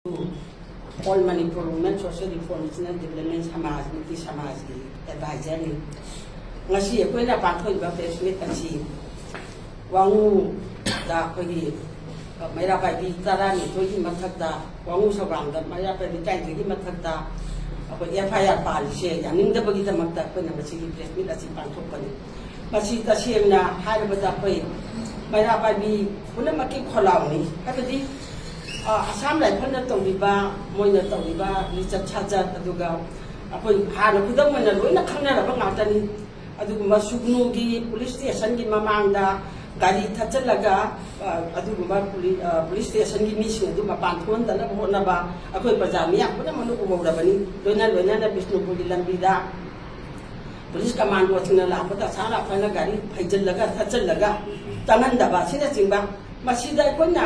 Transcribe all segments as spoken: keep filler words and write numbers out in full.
All Manipur women social reformational development Samaj, ꯅꯨꯄꯤ ꯁꯃꯥꯖꯀꯤ ꯑꯦꯗꯚꯥꯏꯖꯔꯅꯤ꯫ ꯉꯁꯤ ꯑꯩꯈꯣꯏꯅ ꯄꯥꯡꯊꯣꯛꯏꯕ ꯄ꯭ꯔꯦꯁ ꯃꯤꯠ ꯑꯁꯤ ꯋꯥꯉꯨꯗ ꯑꯩꯈꯣꯏꯒꯤ ꯃꯩꯔꯥ ꯄꯥꯏꯕꯤ ꯇꯔꯥꯅꯤꯊꯣꯏꯒꯤ ꯃꯊꯛꯇ, ꯋꯥꯉꯨ ꯁꯧꯒ꯭ꯔꯥꯝꯗ ꯃꯩꯔꯥ ꯄꯥꯏꯕꯤ ꯇꯔꯥꯅꯤꯊꯣꯏꯒꯤ ꯃꯊꯛꯇ ꯑꯩꯈꯣꯏ ꯑꯦꯐ ꯑꯥꯏ ꯑꯥꯔ ꯄꯥꯜꯂꯤꯁꯦ ꯌꯥꯅꯤꯡꯗꯕꯒꯤꯗꯃꯛꯇ ꯑꯩꯈꯣꯏꯅ ꯉꯁꯤꯒꯤ ꯄ꯭ꯔꯦꯁ ꯃꯤꯠ ꯑꯁꯤ ꯄꯥꯡꯊꯣꯛꯄꯅꯤ꯫ ꯃꯁꯤ ꯇꯁꯦꯡꯅ ꯍꯥꯏꯔꯕꯗ ꯑꯩꯈꯣꯏ ꯃꯩꯔꯥ ꯄꯥꯏꯕꯤ ꯄꯨꯝꯅꯃꯛꯀꯤ ꯈꯣꯜꯂꯥꯎꯅꯤ꯫ ꯍꯥꯏꯕꯗꯤ, ꯑ, ꯑꯁꯥꯝ ꯔꯥꯏꯐꯜꯅ ꯇꯧꯔꯤꯕ, ꯃꯣꯏꯅ ꯇꯧꯔꯤꯕ ꯂꯤꯆꯠ ꯁꯥꯖꯠ, ꯑꯗꯨꯒ ꯑꯩꯈꯣꯏ ꯍꯥꯟꯅ ꯈꯨꯗꯝ ꯑꯣꯏꯅ ꯂꯣꯏꯅ ꯈꯪꯅꯔꯕ ꯉꯥꯛꯇꯅꯤ꯫ ꯑꯗꯨꯒꯨꯝꯕ ꯁꯨꯒꯅꯨꯒꯤ ꯄꯨꯂꯤꯁ ꯁ꯭ꯇꯦꯁꯟꯒꯤ ꯃꯃꯥꯡꯗ ꯒꯥꯔꯤ ꯊꯠꯆꯜꯂꯒ, ꯑ, ꯑꯗꯨꯒꯨꯝꯕ ꯄꯨꯂꯤ-, ꯑ, ꯄꯨꯂꯤꯁ ꯁ꯭ꯇꯦꯁꯟꯒꯤ ꯃꯤꯁꯤꯡ ꯑꯗꯨ ꯃꯄꯥꯟ ꯊꯣꯛꯍꯟꯗꯅꯕ ꯍꯣꯠꯅꯕ ꯑꯩꯈꯣꯏ ꯄ꯭ꯔꯖꯥ ꯃꯤꯌꯥꯝ ꯄꯨꯝꯅꯃꯛꯅ ꯎꯍꯧꯔꯕꯅꯤ꯫ ꯂꯣꯏꯅ ꯂꯣꯏꯅꯅ ꯕꯤꯁꯅꯨꯄꯨꯔꯒꯤ ꯂꯝꯕꯤꯗ ꯄꯨꯂꯤꯁ ꯀꯃꯥꯟꯗꯣꯁꯤꯡꯅ ꯂꯥꯛꯄꯗ ꯑꯁꯥꯝ ꯔꯥꯏꯐꯜꯅ ꯒꯥꯔꯤ ꯐꯩꯖꯤꯜꯂꯒ ꯊꯠꯆꯜꯂꯒ ꯆꯪꯍꯟꯗꯕ ꯑꯁꯤꯅꯆꯤꯡꯕ꯫ ꯃꯁꯤꯗ ꯑꯩꯈꯣꯏꯅ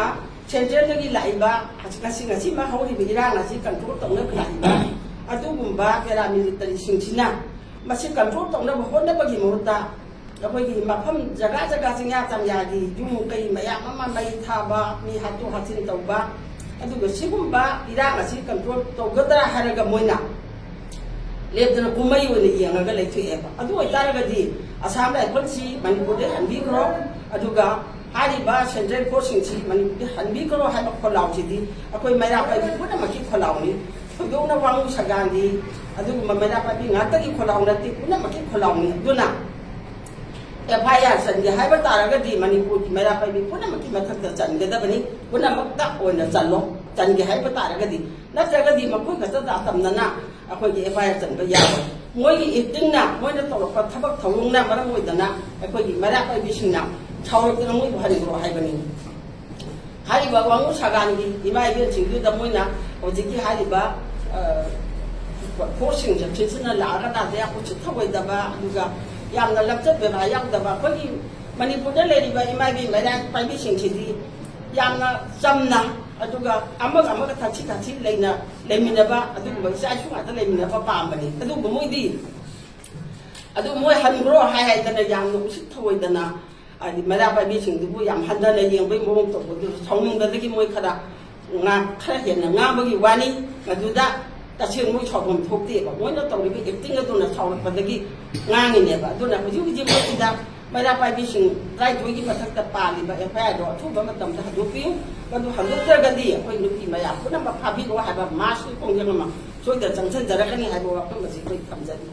ꯁꯦꯟꯇ꯭ꯔꯦꯜꯗꯒꯤ ꯂꯥꯛꯏꯕ, ꯉꯁꯤ ꯉꯁꯤꯃꯛ ꯍꯧꯔꯤꯕ ꯏꯔꯥꯡ ꯑꯁꯤ ꯀꯟꯇ꯭ꯔꯣꯜ ꯇꯧꯅꯕ ꯂꯥꯛꯏꯕ ꯑꯗꯨꯒꯨꯝꯕ ꯄꯦꯔꯥꯃꯤꯂꯤꯇꯔꯤꯁꯤꯡꯁꯤꯅ ꯃꯁꯤ ꯀꯟꯇ꯭ꯔꯣꯜ ꯇꯧꯅꯕ ꯍꯣꯠꯅꯕꯒꯤ ꯃꯍꯨꯠꯇ ꯑꯩꯈꯣꯏꯒꯤ ꯃꯐꯝ ꯖꯒꯥ ꯖꯒꯥ ꯆꯤꯡꯌꯥ ꯇꯝꯌꯥꯒꯤ ꯌꯨꯝ ꯀꯩ ꯃꯌꯥꯝ ꯑꯃ ꯃꯩ ꯊꯥꯕ, ꯃꯤ ꯍꯥꯠꯇꯣꯛ ꯍꯥꯠꯆꯤꯟ ꯇꯧꯕ, ꯑꯗꯨꯒ ꯁꯤꯒꯨꯝꯕ ꯏꯔꯥꯡ ꯑꯁꯤ ꯀꯟꯇ꯭ꯔꯣꯜ ꯇꯧꯒꯗ꯭ꯔꯥ ꯍꯥꯏꯔꯒ ꯃꯣꯏꯅ ꯂꯦꯞꯇꯅ ꯀꯨꯝꯍꯩ ꯑꯣꯏꯅ ꯌꯦꯡꯉꯒ ꯂꯩꯊꯣꯛꯑꯦꯕ꯫ ꯑꯗꯨ ꯑꯣꯏꯇꯥꯔꯒꯗꯤ ꯑꯁꯥꯝ ꯔꯥꯏꯐꯜꯁꯤ ꯃꯅꯤꯄꯨꯔꯗ ꯍꯟꯕꯤꯈ꯭ꯔꯣ, ꯑꯗꯨꯒ ꯍꯥꯏꯔꯤꯕ ꯁꯦꯟꯇ꯭ꯔꯦꯜ ꯐꯣꯔꯁꯁꯤꯡꯁꯤ ꯃꯅꯤꯄꯨꯔꯗ ꯍꯟꯕꯤꯈ꯭ꯔꯣ ꯍꯥꯏꯕ ꯈꯣꯜꯂꯥꯎꯁꯤꯗꯤ ꯑꯩꯈꯣꯏ ꯃꯩꯔꯥ ꯄꯥꯏꯕꯤ ꯄꯨꯝꯅꯃꯛꯀꯤ ꯈꯣꯜꯂꯥꯎꯅꯤ꯫ ꯊꯣꯏꯗꯣꯛꯅ ꯋꯥꯉꯨ ꯁꯪꯒꯥꯡꯒꯤ ꯑꯗꯨꯒꯨꯝꯕ ꯃꯩꯔꯥ ꯄꯥꯏꯕꯤ ꯉꯥꯛꯇꯒꯤ ꯈꯣꯜꯂꯥꯎ ꯅꯠꯇꯦ, ꯄꯨꯝꯅꯃꯛꯀꯤ ꯈꯣꯜꯂꯥꯎꯅꯤ꯫ ꯑꯗꯨꯅ ꯑꯦꯐ ꯑꯥꯏ ꯑꯥꯔ ꯆꯟꯒꯦ ꯍꯥꯏꯕ ꯇꯥꯔꯒꯗꯤ ꯃꯅꯤꯄꯨꯔꯒꯤ ꯃꯩꯔꯥ ꯄꯥꯏꯕꯤ ꯄꯨꯝꯅꯃꯛꯀꯤ ꯃꯊꯛꯇ ꯆꯟꯒꯗꯕꯅꯤ, ꯄꯨꯝꯅꯃꯛꯇ ꯑꯣꯏꯅ ꯆꯜꯂꯣ, ꯆꯟꯒꯦ ꯍꯥꯏꯕ ꯇꯥꯔꯒꯗꯤ꯫ ꯅꯠꯇ꯭ꯔꯒꯗꯤ ꯃꯈꯣꯏ ꯈꯛꯇꯗ ꯑꯇꯝꯅꯅ ꯑꯩꯈꯣꯏꯒꯤ ꯑꯦꯐ ꯑꯥꯏ ꯑꯥꯔ ꯆꯟꯕ ꯌꯥꯔꯣꯏ꯫ ꯃꯣꯏꯒꯤ ꯑꯦꯛꯇꯤꯡꯅ, ꯃꯣꯏꯅ ꯇꯧꯔꯛꯄ ꯊꯕꯛ ꯊꯧꯑꯣꯡꯅ ꯃꯔꯝ ꯑꯣꯏꯗꯅ ꯑꯩꯈꯣꯏꯒꯤ ꯃꯩꯔꯥ ꯄꯥꯏꯕꯤꯁꯤꯡꯅ ꯁꯥꯎꯔꯛꯇꯅ ꯃꯣꯏꯕꯨ ꯍꯟꯈ꯭ꯔꯣ ꯍꯥꯏꯕꯅꯤ꯫ ꯍꯥꯏꯔꯤꯕ ꯋꯥꯉꯨ ꯁꯪꯒꯥꯡꯒꯤ ꯏꯃꯥ ꯏꯕꯦꯟꯁꯤꯡꯗꯨꯗ ꯃꯣꯏꯅ ꯍꯧꯖꯤꯛꯀꯤ ꯍꯥꯏꯔꯤꯕ, ꯑ, ꯐꯣꯔꯁꯁꯤꯡꯁꯦ ꯁꯤꯁꯤꯅ ꯂꯥꯛꯑꯒ ꯅꯥꯗ ꯌꯥꯝ ꯎꯁꯤꯠ ꯊꯧꯑꯣꯏꯗꯕ, ꯑꯗꯨꯒ ꯌꯥꯝꯅ ꯂꯝꯆꯠ ꯕꯦꯕꯥꯔ ꯌꯥꯎꯗꯕ, ꯑꯩꯈꯣꯏꯒꯤ ꯃꯅꯤꯄꯨꯔꯗ ꯂꯩꯔꯤꯕ ꯏꯃꯥ ꯏꯕꯦꯟ ꯃꯩꯔꯥ ꯄꯥꯏꯕꯤꯁꯤꯡꯁꯤꯗꯤ ꯌꯥꯝꯅ ꯆꯝꯅ, ꯑꯗꯨꯒ ꯑꯃꯒ ꯑꯃꯒ ꯊꯛꯁꯤ ꯈꯥꯁꯤ ꯂꯩꯅ ꯂꯩꯃꯤꯟꯅꯕ, ꯑꯗꯨꯒꯨꯝꯕ ꯏꯆꯥ ꯏꯁꯨ ꯉꯥꯛꯇ ꯂꯩꯃꯤꯟꯅꯕ ꯄꯥꯝꯕꯅꯤ꯫ ꯑꯗꯨꯕꯨ ꯃꯣꯏꯗꯤ ꯑꯗꯨ ꯃꯣꯏ ꯍꯟꯈ꯭ꯔꯣ ꯍꯥꯏ ꯍꯥꯏꯗꯅ ꯌꯥꯝꯅ ꯎꯁꯤꯠ ꯊꯧꯑꯣꯏꯗꯅ, ꯍꯥꯏꯗꯤ ꯃꯩꯔꯥ ꯄꯥꯏꯕꯤꯁꯤꯡꯗꯨꯕꯨ ꯌꯥꯝ ꯍꯟꯊꯅ ꯌꯦꯡꯕꯒꯤ ꯃꯑꯣꯡ ꯇꯧꯕꯗꯨ ꯁꯥꯎꯅꯤꯡꯕꯗꯒꯤ ꯃꯣꯏ ꯈꯔ ꯉꯥ ꯈꯔ ꯍꯦꯟꯅ ꯉꯥꯡꯕꯒꯤ ꯋꯥꯅꯤ꯫ ꯃꯗꯨꯗ ꯇꯁꯦꯡꯅ ꯃꯣꯏ ꯁꯥꯎꯐꯝ ꯊꯣꯛꯇꯦꯕ꯫ ꯃꯣꯏꯅ ꯇꯧꯔꯤꯕ ꯑꯦꯛꯇꯤꯡ ꯑꯗꯨꯅ ꯁꯥꯎꯔꯛꯄꯗꯒꯤ ꯉꯥꯡꯉꯤꯅꯦꯕ꯫ ꯑꯗꯨꯅ ꯍꯧꯖꯤꯛ ꯍꯧꯖꯤꯛ ꯃꯣꯏꯁꯤꯗ ꯃꯩꯔꯥ ꯄꯥꯏꯕꯤꯁꯤꯡ ꯇꯔꯥꯅꯤꯊꯣꯏꯒꯤ ꯃꯊꯛꯇ ꯄꯥꯜꯂꯤꯕ ꯑꯦꯐ ꯑꯥꯏ ꯑꯥꯔꯗꯣ ꯑꯊꯨꯕ ꯃꯇꯝꯗ ꯍꯟꯗꯣꯛꯄꯤꯌꯨ꯫ ꯃꯗꯨ ꯍꯟꯗꯣꯛꯇ꯭ꯔꯒꯗꯤ ꯑꯩꯈꯣꯏ ꯅꯨꯄꯤ ꯃꯌꯥꯝ ꯄꯨꯝꯅꯃꯛ ꯐꯥꯕꯤꯔꯣ ꯍꯥꯏꯕ ꯃꯥꯁꯀꯤ ꯈꯣꯡꯖꯪ ꯑꯃ ꯁꯣꯏꯗꯅ ꯆꯪꯁꯤꯟꯖꯔꯛꯀꯅꯤ ꯍꯥꯏꯕ ꯋꯥꯐꯝ ꯑꯁꯤ ꯑꯩꯈꯣꯏ ꯊꯝꯖꯔꯤ꯫